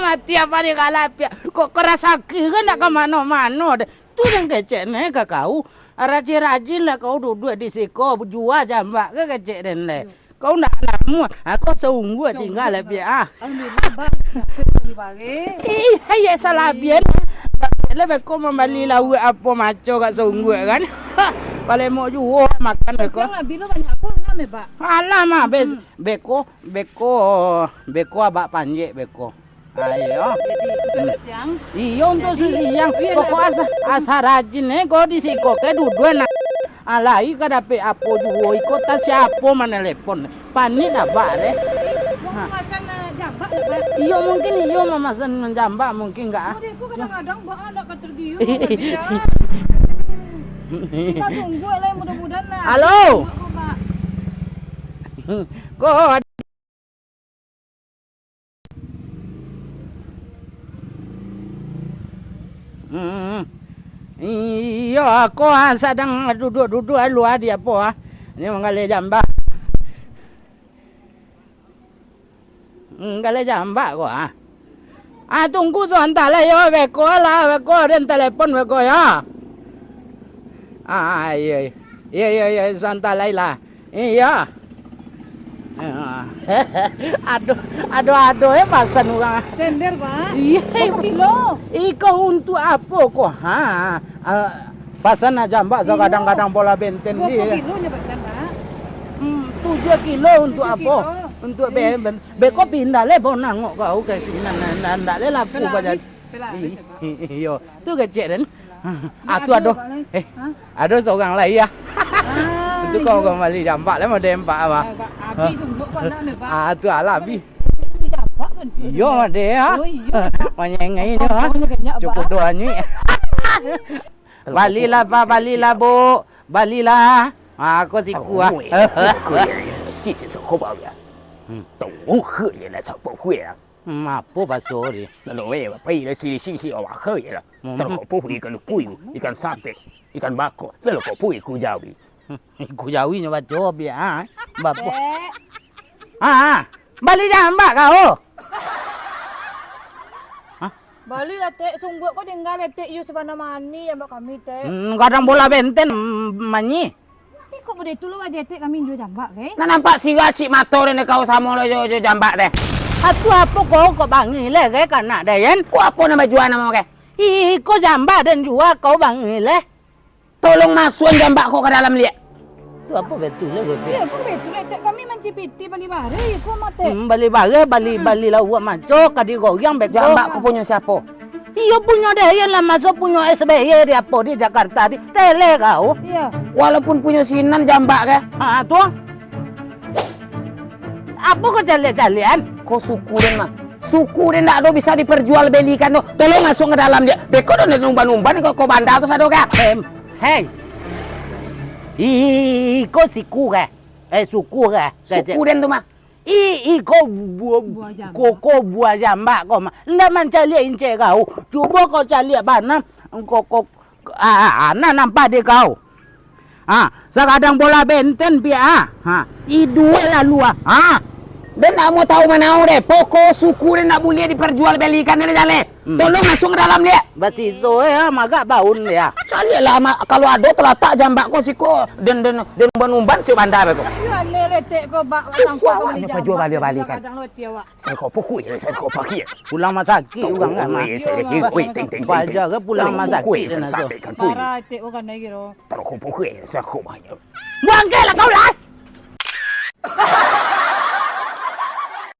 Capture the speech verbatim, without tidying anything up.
Mati apa ni kalau piak? Kok keras aki kan nak ka mano-mano deh. Tu nan kecek ne ka kau. Rajin-rajinlah kau duduak di siko, jua jambak ke kecek den le. Kau ndak namuah, aku saungguak tingga lah piak ah. Alhamdulillah, Bang. Ih, ayo salah bian. Lah beko mambali lauak apo maco kak saungguak kan. Palemok juo makan beko. Siang lah, bilo banyak ko, alam ya, Bak? Alam ah, bes-, beko, beko, beko abak panjek beko. Ayo. Jadi, untuk siang. Iyo, untuk siang. Pokok asa, asa rajin eh, kau di siko ke duduak nak. Ah, lai ka dapek apo juo iko, tak siapo manelepon. Panik dah bak deh. Mau mamasan, eh, jambak dah, Bak? Iyo, mungkin iyo mamasan jambak, mungkin enggak ah. Udah, aku kadang-kadang bak anak ka tergiur, Bak, dia. Kita tunggu lah, mudah-mudahan lah. Halo. Tunggu, Bak. Kau Hmm. Iyo, ako, ah, sadang duduak-duduak lua di apo, ah. Ni manggaleh jambak. Manggaleh jambak ko, ah. Ah, tunggu sabanta lah, yo, beko lah, beko, den telepon beko, yo. Ah, iyo, iyo, iyo, iyo, sabanta lai lah. Iyo. Ah. Aduh, aduh, aduh, eh, pasan urang. Tender, Pak. Iyo. Berapa kilo? Iko untuk apo ko? Ha. Ah, pasan nak jambak, kilo. Sakadang-kadang bola benten. Berapa kilo nyo pasan, Pak? Hmm, tujuah kilo untuk apo? Tujuah kilo. Untuk be-, ben-, beko pindah le, bo nangok kau ka sinan, nan, nan, ndak le laku. Telah bajan. Habis, telah habis, Pak. Iyo. Tu kecek den. Ah, tu ado. Eh, ado surang lai, ah. Ah, tu kau iyo. Kau bali jambak lah, mode empat, apa? Ah, Pak, abih sungguah kau nak, Pak. Ah, tu alah, abih. Itu jambak kan? Iyo, mode, ah. Oh, iyo, Pak. Manyengai nyo, ah. Cukup doa ni. Balilah, Pak, balilah, Bu. Balilah. Ah, kau siku, ah. Si, si, si, kau bau, ya. Hmm. Tunggu, ya, nak siapa, ya. Hmm, apo baso di? Lalu, eh, pai lah sini, sini, sini, awak, eh, lah. Hmm. Taruh kopo ikan kuyu, ikan sapek, ikan bako, lalu kopo iku jawi. Hmm, iku jawi nyo baco, biak, ha? Bapo? Dek. Ha, ha. Bali jambak kau? Ha? Bali lah, Tek. Sungguah ko tingga, Tek. Iyo, sabana mani, jambak kami, Tek. Hmm, kadang bola benten, hmm, manyi. Iko budak tu lo, Tek, kami jua jambak, ke? Nah, nampak sirah cik mato den kau samo lo jo, jo jambak deh. Atu apo kau kok bangih leh, ke, kanak deh, Yen? Ko apo nan bajua namo, ke? Iko jambak den jua kau bangih leh. Tolong masuan jambak ko ka dalam liak. Tu apo betul leh, ke? Iyo, ko betul leh, Tek. Kami mancipiti bali bareh, iko mah, Tek. Hmm, bali bareh, bali, hmm, bali lauak maco, ka digoriang beko. Jambak ko punyo siapo? Iyo punyo deh, Yen lah maso punyo S B Y di apo di Jakarta di, tele kau. Iyo. Walaupun punyo sinan jambak ke? Ha, tu. Apo kau caliak-caliakan? Ko suku den mah. Suku den ndak ado bisa diperjualbelikan tu. Tolong masuak ka dalam dek. Beko den umban-umban ko, ko banda tu sado ke? Em, hei. Ih, ko siku ke? Eh, suku ke? Suku den tu mah. I, i, ko bu-, buah jambak. Ko, ko buah jambak ko mah. Ndak mancaliak incek kau. Cubo kau caliak bana. Ko, ko, a, a, a, nan nampak di kau. Ha, sakadang bola benten piak, ha. Ha, iduik lalu, ha. Ha. Den ndak mau tahu manau deh. Pokok suku den ndak buliah diperjualbelikan deh, jaleh. Hmm. Tolong masuak ka dalam, liak. Basiso, eh, magak baun, liak. Caliaklah, ma-, kalau ado talatak jambak ko siko, den, den, den umban-umban sik banda beko. Tapi aneh letek ko, bak, sangko wak bali ni jambak, pajua bali-bali kan. Kadang-kadang loti awak. Saya ko pukui, saya ko pagi. Pulang masakik urang kan, mah. Weh, saya ko, weh, ting, ting, ting, ting. Baja ke pulang masakik, sampai kan, weh. Parah letek ko kan, lagi ro. Taruh ko pukui, saya ko banyak. Buang ke lah kau lah.